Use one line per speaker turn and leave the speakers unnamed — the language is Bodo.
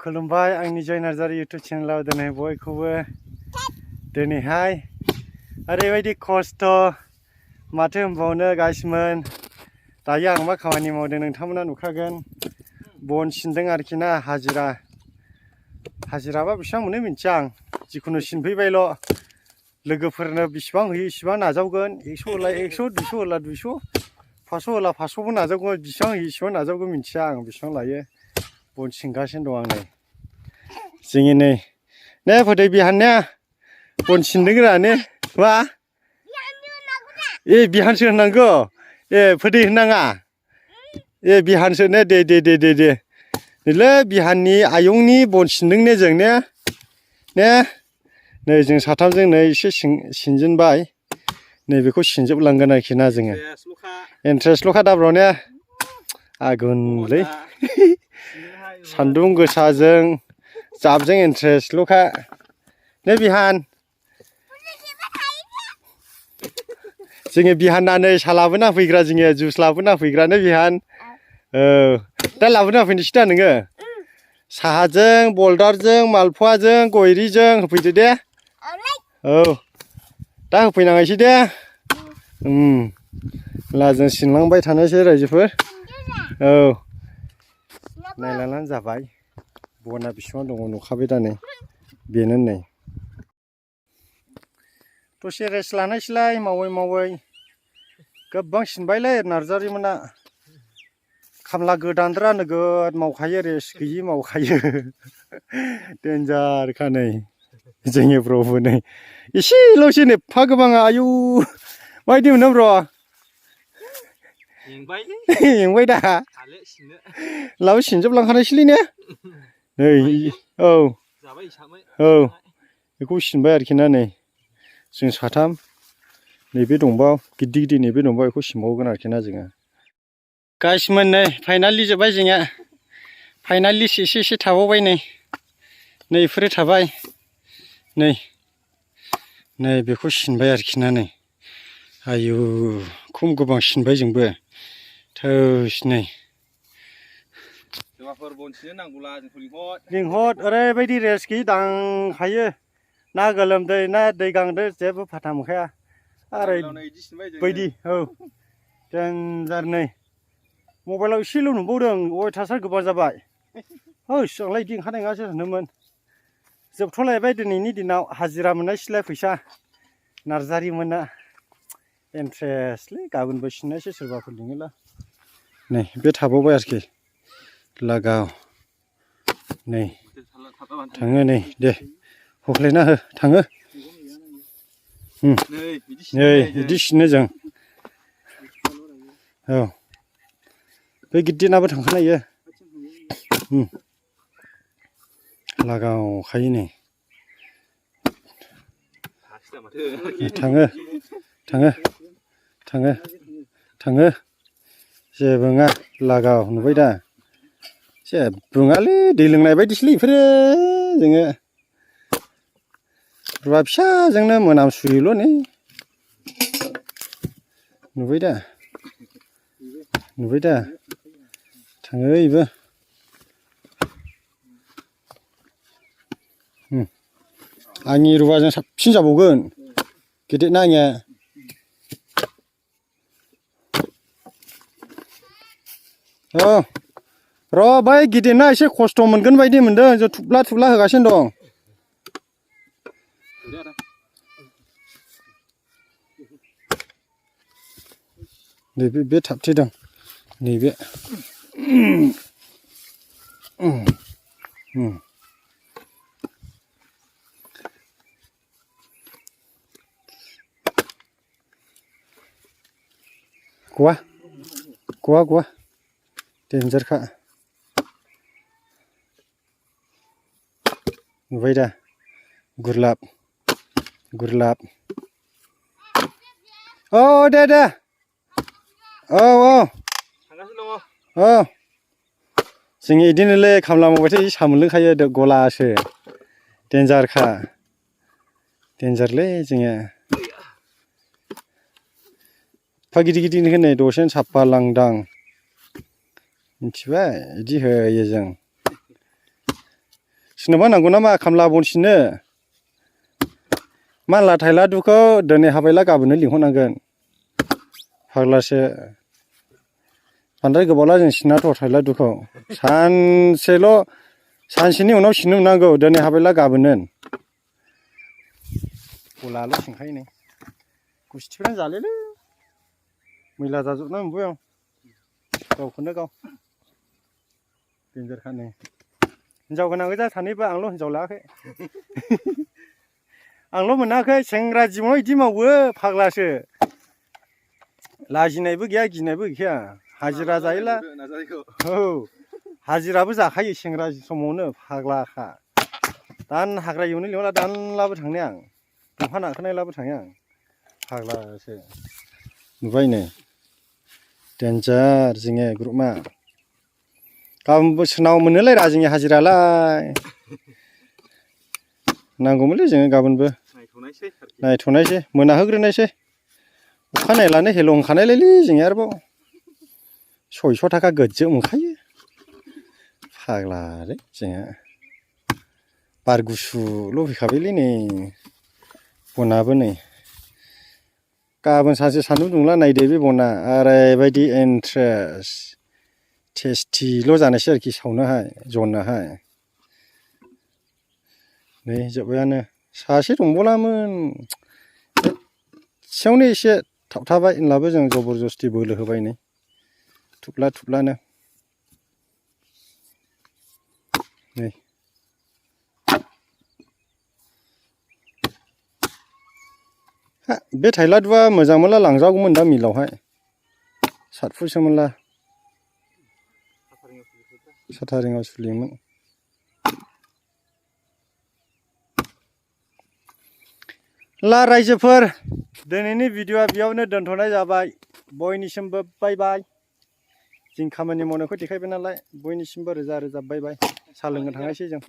खुलुमबाय आंनि जय नार्जारि इउटुब चेनेलाव दिनै बयखौबो दिनैहाय ओरैबायदि खस्थ' माथो होनबावनो गाइसमोन दायो आं मा खामानि मावदों नोंथांमोना नुखागोन बन सिनदों आरोखि ना हाजिराबा बेसेबां मोनो मिन्थिया आं जिखुनु सिनफैबायल' लोगोफोरनो बेसेबां होयो इसेबां नाजावगोन 100 होला 100 200 होला 200 500 होला 500बो नाजावगोन बेसेबां होयो इसेबां नाजावगोन मिन्थिया आं बेसेबां लायो बन सिनगासिनो दं आं नै जोंनि नै फोदै बिहाननिया बन सिनदोंरानो मा बिहानसो होननांगौ फोदै होननाङा बिहानसो ने दे नैलै बिहाननि आयंनि बन सिनदों ने जों ने नै जों साथामजों नै एसे सिनजेनबाय नै बेखौ सिनजोबलांगोन आरोखि ना जोङो इन्ट्रेस्टल'खा दाब्र' ने आगुनलै सान्दुं गोसाजों जाबजों इन्ट्रेस्टल'खा ने बिहान जोङो बिहानना नै सा लाबोना फैग्रा जोङो जुइस लाबोना फैग्रा ने बिहान दा लाबोना फैनोसै दा नोङो साहाजों बल्दारजों मालपुवाजों गयरिजों होफैदो दे दा होफैनाङासै दे ला जों सिनलांबाय थानोसै रायजोफोर नायलांनानै जाबाय बना बेसेबां दङ नुखाबाय दा नै बेनो नै दसे रेस्ट लानायसैलाय मावै गोबां सिनबायलै नार्जारिमोना खामला गोदानद्रा नोगोद मावखायो रेस्ट गैयि मावखायो देन्जारखा नै जोंनि ब्र'बो नै एसेल'सो एफा गोबाङा आयु माबायदि मोनो ब्र' मेंबाय दा लाबो सिनजोबलांखानायसैलै ने नै बेखौ सिनबाय आरोखि ना नै जों साथाम नैबे दंबा गिदिर नैबे दंबा बेखौ सिनबावगोन आरोखि ना जोङो गाइसमोन नै फाइनालि जोब्बाय जोंहा फाइनालि एसे थाबावबाय नै बेफोरो थाबाय नै बेखौ सिनबाय आरोखि ना नै आयु खम गोबां सिनबाय जोंबो थोस नै
सोरबाफोर बन सिननो नांगौला जोंखौ
लिंहर ओरैबायदि रेस्ट गैयै दांखायो ना गोलोमदै ना दै गांदो जेबो फाथा मोनखाया आरो बायदि देन्जार नै मबाइलाव एसेल' नुबावदों अयथासार गोबां जाबाय होस आंलाय बिदि ओंखारनाय नङासो सानदोंमोन जोबथ'लायबाय दिनैनि दिनाव हाजिरा मोननायसैलाय फैसा नार्जारिमोना इन्ट्रेस्टलै गाबोनबो सिननायसै सोरबाफोर लिङोला नै बे थाबावबाय आरोखि लागाव नै थाङो नै दे हख्लायना हो थाङो नै बिदि सिनो जों बे गिदिरनाबो थांखानायो लागावखायो नै थाङो जेबो नङा लागाव नुबाय दा जेबो नङालै दै लोंनाय बायदिसोलै बेफोरो जोङो रुवा फिसाजोंनो मोनामसुयोल' नै नुबाय दा थाङो बेबो आंनि रुवाजों साबसिन जाबावगोन गिदिरना आंनिया र' बै गिदिरना एसे खस्थ' मोनगोन बायदि मोनदों जों थुब्ला होगासिनो दं नैबे बे थाबथेदों नैबे गवा देन्जारखा नुबाय दा गुरलाब दे जों इदिनोलै खामला मावबाथाय साहा मोनलोंखायो गलासो देन्जारलै जोङो एफा गिदिर होनै दसेनो साफा लांदां मिथिबाय बिदि होयो जों सोरनोबा नांगौ नामा खामला बनसिनो मानला थायला दुखौ दिनै हाबायला गाबोननो लिंहरनांगोन फाग्लासो बांद्राय गोबावला जों सिनाथ' थायला दुखौ सानसेनि उनाव सिननो मोननांगौ दिनै हाबायला गाबोननो गलाल' सिनखायो नै गुस्थिफ्रानो जालेलै मैला जाजोबना मोनबाय आं गावखौनो गाव डेन्जारखा नै हिनजाव गोनां गोजा सानैबो आंल' हिनजाव लायाखै आंल' मोनाखै सेंग्रा जिबनाव बिदि मावो फाग्लासो लाजिनायबो गैया गिनायबो गैया हाजिरा जायोला औ हाजिराबो जाखायो सेंग्रा समावनो फाग्लाखा दान हाग्रा एवनो लिंहरला दानलाबो थांनो आं दंफां नाखोनायलाबो थाङो आं फाग्लासो नुबायनो डेन्जार जोङो ग्रुपमा गाबोन सोरनाव मोननोलाय जोंनि हाजिरालाय नांगौमोनलै जोङो गाबोनबो नायथ'नायसै मोनाहोग्रोनायसै अखानायलानो हेल' होनखानायलायलै जोंनिया आरोबाव 600 थाखा गोज्जो मोनखायो फाग्लालै जोंहा बार गुसुल' फैखाबायलै नै बनाबो नै गाबोन सानसे सान्दुं दुंला नायदो बे बना ओरैबायदि इन्ट्रेस्ट टेस्टिल' जानोसै आरोखि सावनोहाय जननोहाय नै जोब्बायानो सासे दंबावलामोन एसेयावनो एसे थाबथाबाय होनब्लाबो जों जबरजस्ति बोलो होबाय नै थुब्ला थुब्लानो नै बे थाइलादुआ मोजां मोनला लांजागौमोन दा मिलावहाय 7 फुटसोमोनला साथारिङाव सोलियोमोन ला रायजोफोर दिनैनि भिडिअ'आ बेयावनो दोनथ'नाय जाबाय बयनिसिमबो बाय बाय जों खामानि मावनायखौ देखायबाय नालाय बयनिसिमबो रोजा रोजा बाय बाय साहा लोंनो थांनायसै जों